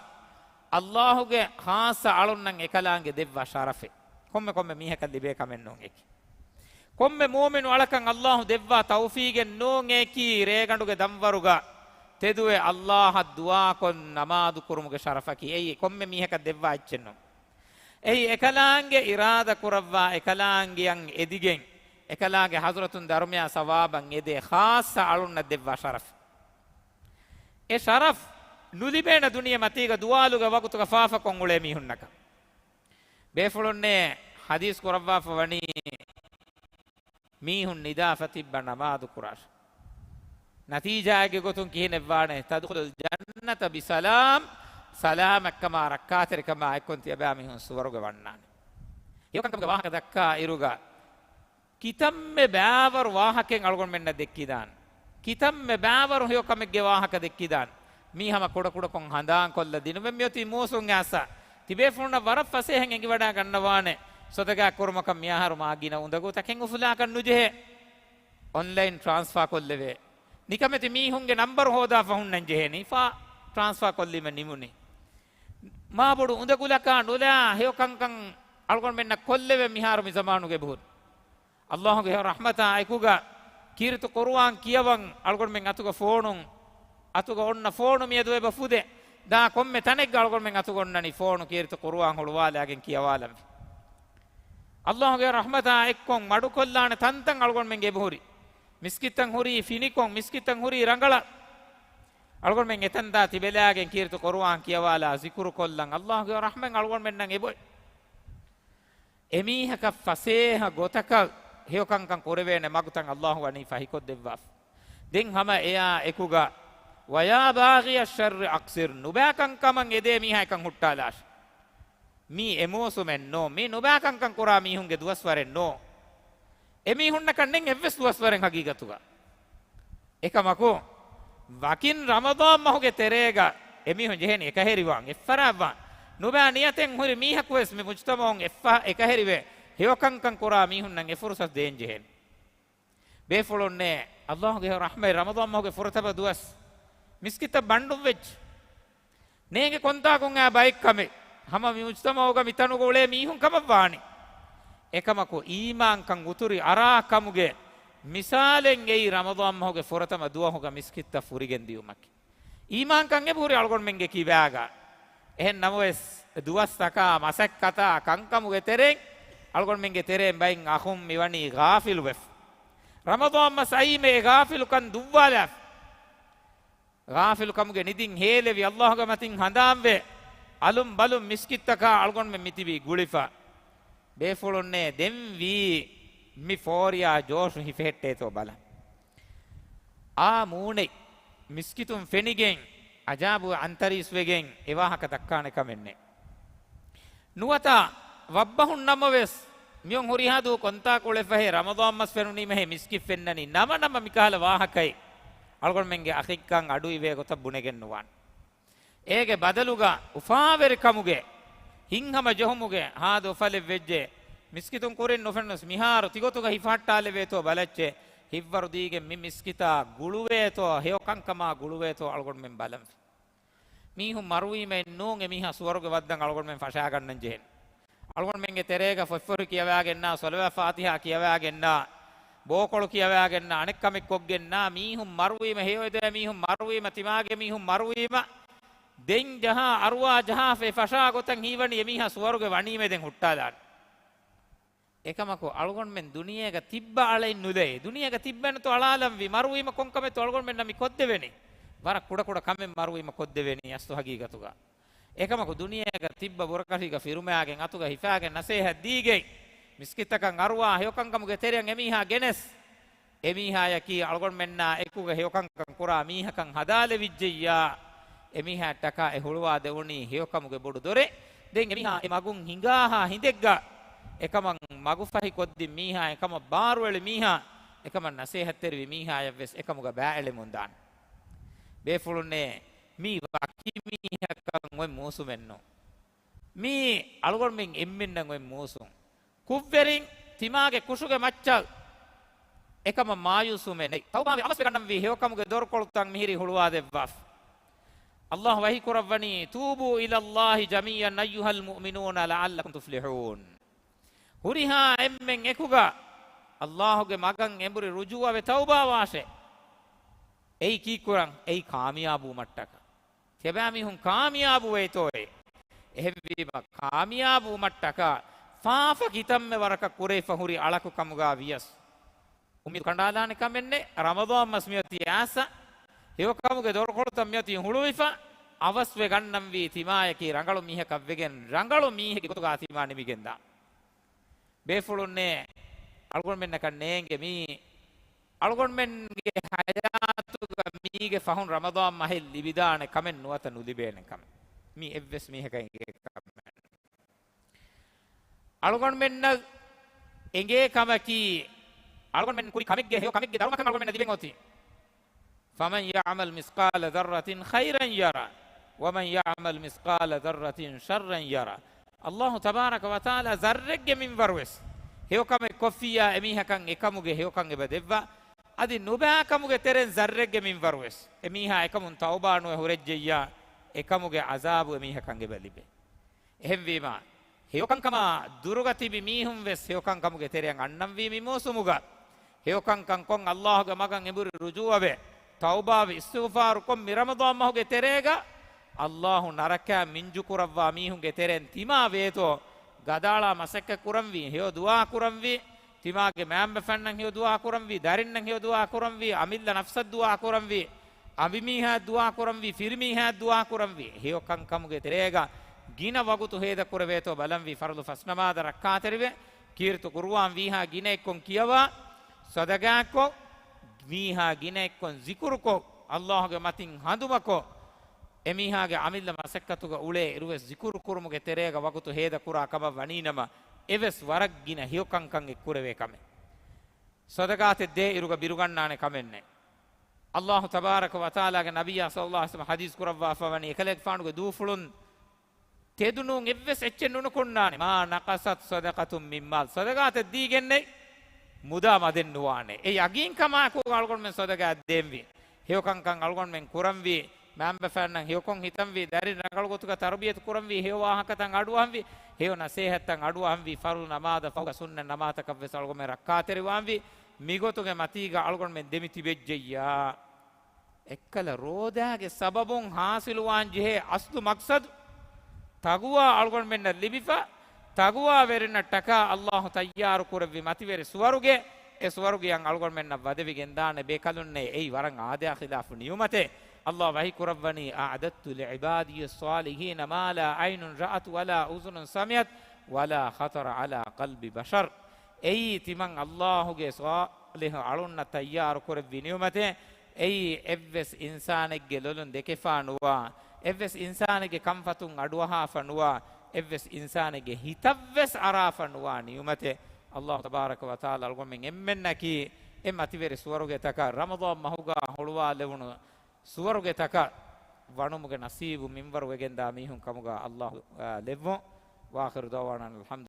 އައްލާހުގެ ޚާއްޞަ އަޅުންނަށް އެކަލާނގެ ދެއްވާ ޝަރަފެއް. ކޮންމެ ކޮންމެ މީހަކަށް ލިބޭ ކަމެއް ނޫން އެކި. ކޮންމެ މުއުމިނު އަޅަކަށް އައްލާހު ދެއްވާ ތައުފީގެއް ނޫން އެއަކީ ރޭގަނޑުގެ ދަންވަރުގަ ތެދުވެ އައްލާހަށް ދުޢާކޮށް ނަމާދު ކުރުމުގެ ޝަރަފަކީ. އެއީ ކޮންމެ މީހަކަށް ދެއްވާ އެއްޗެއް ނޫން. އެއީ އެކަލާނގެ އިރާދަ ކުރައްވާ، އެކަލާނގެއަށް އެދިގެން، އެކަލާނގެ ޙަޟްރަތުން ދަރުމަޔާ ސަވާބަށް އެދޭ ޚާއްޞަ އަޅުންނަށް ދެއްވާ ޝަރަފް. އެ ޝަރަފް ނުލިބޭނަ ދުނިޔެ މަތީގަ ދުވާލުގެ ވަގުތުގަ ފާފަކޮށް އުޅޭ މީހުންނަކަށް. ބޭފުޅުންނޭ ޙަދީޘް ކުރައްވާފަ ވަނީ، މީހުން ނިދާފަ ތިއްބަ ނަމާދު ކުރާށޭ. ނަތީޖާއެއްގެ ގޮތުން ކިހިނެއްވާނެ؟ تدخل الجنة بسلام، ސަލާމަތްކަމާ ރައްކާތެރިކަމާ އެއްކޮށް ތިޔަބައިމީހުން ސުވަރުގެ ވަންނާނެ. ހެޔޮކަންކަމުގެ ވާހަކަ ދައްކާ އިރުގަ، ކިތަންމެ ބާވަރު ވާހަކައެއް އަޅުގަނޑުމެންނަށް ދެއްކިދާނެ. ކިތަންމެ ބާވަރު ހެޔޮކަމެއްގެ ވާހަކަ ދެއްކިދާނެ. މީ ހަމަ ކުޑަކުޑަކޮށް ހަނދާންކޮށްލަ ދިނުމެއް މިއޮތީ މޫސުން އާސާ. ތިބޭފުޅުންނަށް ވަރަށް ފަސޭހައިން އެނގިވަޑައިގަންނަވާނެ. ސޮދަގާ ކުރުމަކަށް މިއަހަރު މާ ގިނަ އުނދަގޫ ތަކެއް އުފުލާކަށް ނުޖެހޭ. އޮންލައިން ޓްރާންސްފާ ކޮށްލެވޭ. ނިކަމެތި މީހުންގެ ނަންބަރު ހޯދާފަ ހުންނަން ޖެހޭނީ. ފާ ޓްރާންސްފާ ކޮށްލީމަ ނިމުނީ. މާބޮޑު އުނދަގުލަކާ ނުލާ ހެޔޮކަންކަން އަޅުގަނޑުމެންނަށް ކޮށްލެވޭ މިހާރު މި ޒަމާނުގެ އެބަހުރި. އައްލާހުގެ ހެޔޮ ރަޙްމަތާ އެކުގަ ކީރިތި ޤުރުއާން ކިޔަވަން އަޅުގަނޑުމެން އަތުގަ ފޯނުން، އަތުގަ އޮންނަ ފޯނު މިއަދު އެބަ ފުދޭ. ދާ ކޮންމެ ތަނެއްގަ އަޅުގަނޑުމެން އަތުގަ އޮންނަނީ ފޯނު ކީރިތި ޤުރުއާން ހުޅުވާލާގެން ކިޔަވާލަންވީ. އައްލާހުގެ ރަޙްމަތާ އެއްކޮށް މަޑުކޮށްލާނެ ތަންތަން އަޅުގަނޑުމެންގެ އެބަހުރި. މިސްކިތްތައް ހުރީ ފިނިކޮށް، މިސްކިތްތައް ހުރީ ރަނގަޅަށް. އަޅުގަނޑުމެން އެތަންތާ ތިބެލާގެން ކީރިތި ޤުރުއާން ކިޔަވާލާ ޒިކުރު ކޮށްލަން އައްލާހުގެ ރަޙްމަތް އަޅުގަނޑުމެންނަށް އެބޮތް. އެމީހަކަށް ފަސޭހަ ގޮތަކަށް ހެޔޮކަންކަން ކުރެވޭނެ މަގުތައް އައްލާހު ވަނީ ފަހިކޮށްދެއްވާފަ. ދެން ހަމަ އެއާ އެކުގަ، ويا باغي الشر أقصر، ނުބައިކަންކަމަށް އެދޭ މީހާ އެކަން ހުއްޓާލާށޭ. މީ އެ މޫސުމެއް ނޫން. މީ ނުބައިކަންކަން ކުރާ މީހުންގެ ދުވަސްވަރެއް ނޫން. އެމީހުންނަކަށް ނެތް އެއްވެސް ދުވަސްވަރެއް ހަގީގަތުގަ. އެކަމަކު، ވަކިން ރަމަޟާން މަހުގެ ތެރޭގަ އެމީހުން ޖެހޭނީ އެކަހެރިވާން، އެއްފަރާތްވާން. ނުބައި ނިޔަތެއް ހުރި މީހަކުވެސް މި މުޖްތަމަޢުން އެއްފަ-، އެކަހެރިވެ، ހެޔޮކަންކަން ކުރާ މީހުންނަށް އެ ފުރުޞަތު ދޭން ޖެހޭނެ. ބޭފުޅުންނޭ، އައްލާހުގެ ރަޙްމަތް ރަމަޟާން މަހުގެ ފުރަތަމަ ދުވަސް މިސްކިތަށް ބަންޑުން ވެއްޖެ. ނޭނގެ ކޮންތާކުން އާ ބައެއް ކަމެއް ހަމަ މި މުޖްތަމަޢުގަ މިތަނުގަ އުޅޭ މީހުން ކަމަށް ވާނެ. އެކަމަކު އީމާންކަން އުތުރި އަރާ ކަމުގެ މިސާލެއް އެއީ ރަމަޟާން މަހުގެ ފުރަތަމަ ދުވަހުގަ މިސްކިތްތައް ފުރިގެން ދިޔުމަކީ. އީމާންކަން އެބަހުރި އަޅުގަނޑުމެންގެ ކިބާގަ. އެހެން ނަމަވެސް، ދުވަސްތަކާ މަސައްކަތާ ކަންކަމުގެ ތެރެއިން އަޅުގަނޑުމެންގެ ތެރެއިން ބައެއް އަޚުން މިވަނީ ޣާފިލުވެފަ. ރަމަޟާން މަސް އައީމަ އެ ޣާފިލުކަން ދުއްވާލާފަ. ޣާފިލުކަމުގެ ނިދިން ހޭލެވި، އައްލާހުގެ މަތިން ހަނދާންވެ، އަލުން ބަލުން މިސްކިތްތަކާ އަޅުގަނޑުމެން މިތިބީ ގުޅިފަ. ބޭފުޅުންނޭ، ދެން ވީ މި ފޯރިޔާ ޖޯޝު ހިފެހެއްޓޭތޯ ބަލަން. އާ މޫނެއް މިސްކިތުން ފެނިގެން، އަޖާބު އަންތަރީސްވެގެން އެ ވާހަކަ ދައްކާނެ ކަމެއް ނެތް. ނުވަތަ ވައްބަހުން ނަމަވެސް، މިއޮން ހުރިހާ ދުވަހު ކޮންތާކު އުޅެފަހޭ، ރަމަޟާން މަސް ފެނުނީމަހޭ މިސްކިތް ފެންނަނީ ނަމަ ނަމަ މިކަހަލަ ވާހަކައެއް އަޅުގަނޑުމެންގެ އަޚެއްކަން އަޑުއިވޭ ގޮތަށް ބުނެގެން ނުވާނެ. އޭގެ ބަދަލުގަ އުފާވެރިކަމުގެ ހިތްހަމަ ޖެހުމުގެ ހާދަ އުފަލެއް ވެއްޖެ. މިސްކިތުން ކުރިން ނުފެނުނަސް މިހާރު ތިގޮތުގަ ހިފަހައްޓާލެވޭތޯ ބަލައްޗޭ، ހިތްވަރު ދީގެން މި މިސްކިތާ ގުޅުވޭތޯ، ހެޔޮ ކަންކަމާ ގުޅުވޭތޯ އަޅުގަނޑުމެން ބަލަން. މީހުން މަރުވީމައެއް ނޫން އެމީހާ ސުވަރުގެ ވައްދަން އަޅުގަނޑުމެން ފަށާގަންނަން ޖެހެން. އަޅުގަނޑުމެންގެ ތެރޭގަ ފޮތްފޮރި ކިޔަވާގެންނާ، ޞަލަވާތް ފާތިޙާ ކިޔަވާގެންނާ، ބޯކޮޅު ކިޔަވާގެންނާ، އަނެއްކަމެއް ކޮށްގެންނާ، މީހުން މަރުވީމަ، ހެޔޮއެދޭ މީހުން މަރުވީމަ، ތިމާގެ މީހުން މަރުވީމަ، ދެން ޖަހާ، އަރުވާ ޖަހާފަ އެ ފަށާ ގޮތަށް ހީވަނީ އެމީހާ ސުވަރުގެ ވަނީމަ ދެން ހުއްޓާލާނެ. އެކަމަކު، އަޅުގަނޑުމެން ދުނިޔޭގަ ތިއްބަ އަޅައިން ނުލައޭ. ދުނިޔޭގަ ތިއްބެންތޯ އަޅާލަންވީ؟ މަރުވީމަ ކޮންކަމެއްތޯ އަޅުގަނޑުމެންނަށް މި ކޮށްދެވެނީ؟ ވަރަށް ކުޑަކުޑަ ކަމެއް މަރުވީމަ ކޮށްދެވެނީ އަސްލު ހަގީގަތުގަ. އެކަމަކު، ދުނިޔޭގަ ތިއްބަ ބުރަކަށީގަ ފިރުމައިގެން އަތުގަ ހިފާގެން ނަސޭހަތް ދީގެން، މިސްކިތަކަށް އަރުވާ ހެޔޮކަންކަމުގެ ތެރެއަށް އެމީހާ ގެނެސް، އެމީހާޔަކީ އަޅުގަނޑުމެންނާ އެކުގަ ހެޔޮކަންކަން ކުރާ މީހަކަށް ހަދާލެވިއްޖެއްޔާ، އެމީހާއަށްޓަކާ އެ ހުޅުވާ ދެވުނީ ހެޔޮކަމުގެ ބޮޑު ދޮރެއް. ދެން އެމީހާ އެ މަގުން ހިނގާހާ ހިނދެއްގަ، އެކަމަށް މަގުފަހި ކޮށްދިން މީހާ، އެކަމަށް ބާރުއެޅި މީހާ، އެކަމަށް ނަސޭހަތްތެރިވި މީހާޔަށްވެސް އެކަމުގަ ބައިއެޅެމުންދާނެ. ބޭފުޅުންނޭ، މީ ވަކި މީހަކަށް އޮތް މޫސުމެއް ނޫން. މީ އަޅުގަނޑުމެން އެންމެންނަށް އޮތް މޫސުން. ކުށްވެރިން ތިމާގެ ކުށުގެ މައްޗަށް އެކަމަށް މާޔޫސްވުމެއް ނެތް. ތައުބާވެ އަވަސްވެގަންނަންވީ ހެޔޮކަމުގެ ދޮރުކޮޅުތައް މިހިރީ ހުޅުވާދެއްވާފަ. އައްލާހު ވަޙީ ކުރައްވަނީ، توبوا إلى الله جميعا أيها المؤمنون لعلكم تفلحون. ހުރިހާ އެންމެން އެކުގަ ﷲ ގެ މަގަށް އެނބުރި ރުޖޫޢަވެ ތައުބާވާށޭ. އެއީ ކީއްކުރަން؟ އެއީ ކާމިޔާބުވުމަށްޓަކާ. ތިޔަބައިމީހުން ކާމިޔާބުވޭތޯއޭ؟ އެހެންވީމަ ކާމިޔާބުވުމަށްޓަކާ ފާފަ ކިތަންމެ ވަރަކަށް ކުރެވިފަ ހުރި އަޅަކު ކަމުގާ ވިޔަސް، އުއްމީދު ކަނޑާލާނެ ކަމެއް ނެތް. ރަމަޟާން މަސް މިއޮތީ އާސަ، ހެޔޮކަމުގެ ދޮރުކޮޅުތައް މިއޮތީ ހުޅުވިފަ، އަވަސްވެ ގަންނަންވީ ތިމާޔަކީ ރަނގަޅު މީހަކަށްވެގެން، ރަނގަޅު މީހެއްގެ ގޮތުގާ ތިމާ ނިމިގެންދާން. ބޭފުޅުންނޭ އަޅުގަނޑުމެންނަކަށް ނޭނގެ މީ އަޅުގަނޑުމެންގެ ޙަޔާތުގަ މީގެ ފަހުން ރަމަޟާން މަހެއް ލިބިދާނެ ކަމެއް ނުވަތަ ނުލިބޭނެ ކަމެއް. މީ އެއްވެސް މީހަކަށް އެނގޭ ކަމެއް. އަޅުގަނޑުމެންނަށް އެނގޭ ކަމަކީ، އަޅުގަނޑުމެން ކުރި ކަމެއްގެ ހެޔޮ ކަމެއްގެ ދަރުމަކަން އަޅުގަނޑުމެންނަށް ލިބެން އޮތީ. فمن يعمل مثقال ذرة خيرا يره ومن يعمل مثقال ذرة شرا يره. ﷲ ތަބާރަކަ ވަތަޢާލާ ޒައްރެއްގެ މިންވަރުވެސް ހެޔޮކަމެއް ކޮށްފިއްޔާ އެމީހަކަށް އެކަމުގެ ހެޔޮކަން އެބަ ދެއްވާ. އަދި ނުބައިކަމުގެ ތެރެއިން ޒައްރެއްގެ މިންވަރުވެސް އެމީހާ އެކަމުން ތައުބާ ނުވެ ހުރެއްޖެއްޔާ، އެކަމުގެ ޢަޒާބު އެމީހަކަށް އެބަ ލިބޭ. އެހެންވީމަ، ހެޔޮކަންކަމާ ދުރުގަ ތިބި މީހުން ވެސް ހެޔޮކަންކަމުގެ ތެރެއަށް އަންނަންވީ މި މޫސުމުގަ. ހެޔޮކަންކަން ކޮށް ﷲ ގެ މަގަށް އެނބުރި ރުޖޫޢަވެ، ތައުބާވެ، އިސްތިޣުފާރު ކޮށް މި ރަމަޟާން މަހުގެ ތެރޭގަ، ﷲ ނަރަކައިން މިންޖުކުރައްވާ މީހުންގެ ތެރެއިން ތިމާ ވޭތޯ، ގަދައަޅާ މަސައްކަތް ކުރަންވީ، ހެޔޮ ދުޢާ ކުރަންވީ، ތިމާގެ މައިންބަފަންނަށް ހެޔޮ ދުޢާ ކުރަންވީ، ދަރިންނަށް ހެޔޮ ދުޢާ ކުރަންވީ، އަމިއްލަ ނަފްސަށް ދުޢާ ކުރަންވީ، އަނބިމީހާ ދުޢާ ކުރަންވީ، ފިރިމީހާ ދުޢާ ކުރަންވީ، ހެޔޮކަންކަމުގެ ތެރޭގަ ގިނަ ވަގުތު ހޭދަ ކުރެވޭތޯ ބަލަންވީ، ފަރުޟު ފަސް ނަމާދަށް ރައްކާތެރިވެ، ކީރިތި ޤުރުއާން ވީހާ ގިނައެއްކޮށް ކިޔަވާ، ޞަދަޤާތްކޮށް، ވީހާ ގިނައެއްކޮށް ޒިކުރުކޮށް، ﷲ ގެ މަތިން ހަނދުމަކޮށް، އެމީހާގެ އަމިއްލަ މަސައްކަތުގަ އުޅޭ އިރުވެސް ޒިކުރު ކުރުމުގެ ތެރޭގަ ވަގުތު ހޭދަ ކުރާ ކަމަށް ވަނީނަމަ، އެވެސް ވަރަށް ގިނަ ހެޔޮކަންކަން އެއްކުރެވޭ ކަމެއް. ޞަދަޤާތެއް ދޭ އިރުގަ ބިރުގަންނާނެ ކަމެއް ނެތް. ﷲ ތަބާރަކަ ވަތަޢާލާގެ ނަބިއްޔާ ޞައްލަﷲ ޢަލައިހި ވަސައްލަމަ ޙަދީޘް ކުރައްވާފަ ވަނީ، އެކަލޭގެފާނުގެ ދޫފުޅުން ތެދު ނޫން އެއްވެސް އެއްޗެއް ނުނުކުންނާނެ. ما نقصت صدقة من مال. ޞަދަޤާތެއް ދީގެންނެއް މުދާ މަދެއް ނުވާނެ. އެ ޔަގީންކަމާއެކު އަޅުގަނޑުމެން ޞަދަޤާތް ދޭންވީ. ހެޔޮކަންކަން އަޅުގަނޑުމެން ކުރަންވީ. މައިންބަފައިންނަށް ހެޔޮކޮށް ހިތަންވީ. ދަރިން ރަނގަޅު ގޮތުގަ ތަރުބިޔަތު ކުރަންވީ. ހެޔޮ ވާހަކަތައް އަޑުއަހަންވީ. ހެޔޮ ނަސޭހަތްތައް އަޑުއަހަންވީ. ފަރުޟު ނަމާދަށް ފަހުގަ ސުންނަތް ނަމާދަކަށްވެސް އަޅުގަނޑުމެން ރައްކާތެރިވާންވީ. މިގޮތުގެ މަތީގަ އަޅުގަނޑުމެން ދެމި ތިބެއްޖެއްޔާ، އެއްކަލަ ރޯދާގެ ސަބަބުން ޙާޞިލުވާން ޖެހޭ އަސްލު މަޤްޞަދު، ތަޤްވާ އަޅުގަނޑުމެންނަށް ލިބިފަ، ތަޤްވާވެރިންނަށްޓަކާ ﷲ ތައްޔާރު ކުރެއްވި މަތިވެރި ސުވަރުގެ، އެ ސުވަރުގެއަށް އަޅުގަނޑުމެންނަށް ވަދެވިގެންދާނެ. ބޭކަލުންނޭ، އެއީ ވަރަށް އާދަޔާ ޚިލާފު ނިޢުމަތެއް. ﷲ ވަޙީ ކުރައްވަނީ، أعددت لعبادي الصالحين ما لا عين رأت ولا أذن سمعت ولا خطر على قلب بشر. އެއީ ތިމަން ﷲ ގެ ޞާލިޙު އަޅުންނަށް ތައްޔާރު ކުރެއްވި ނިޢުމަތެއް. އެއީ އެއްވެސް އިންސާނެއްގެ ލޮލުން ދެކެފާ ނުވާ، އެއްވެސް އިންސާނެއްގެ ކަންފަތުން އަޑުއަހާފަ ނުވާ، އެއްވެސް އިންސާނެއްގެ ހިތަށްވެސް އަރާފަ ނުވާ ނިޢުމަތެއް. ﷲ ތަބާރަކަ ވަތަޢާލާ އަޅުގަނޑުމެން އެންމެންނަކީ އެ މަތިވެރި ސުވަރުގެތަކަށް، ރަމަޟާން މަހުގަ ހުޅުވާލެވުނު ސުވަރުގެތަކަށް ވަނުމުގެ ނަސީބު މިންވަރު ވެގެންދާ މީހުން ކަމުގަ ﷲ، އާ، ލެއްވުން. وآخر دعوانا أن الحمد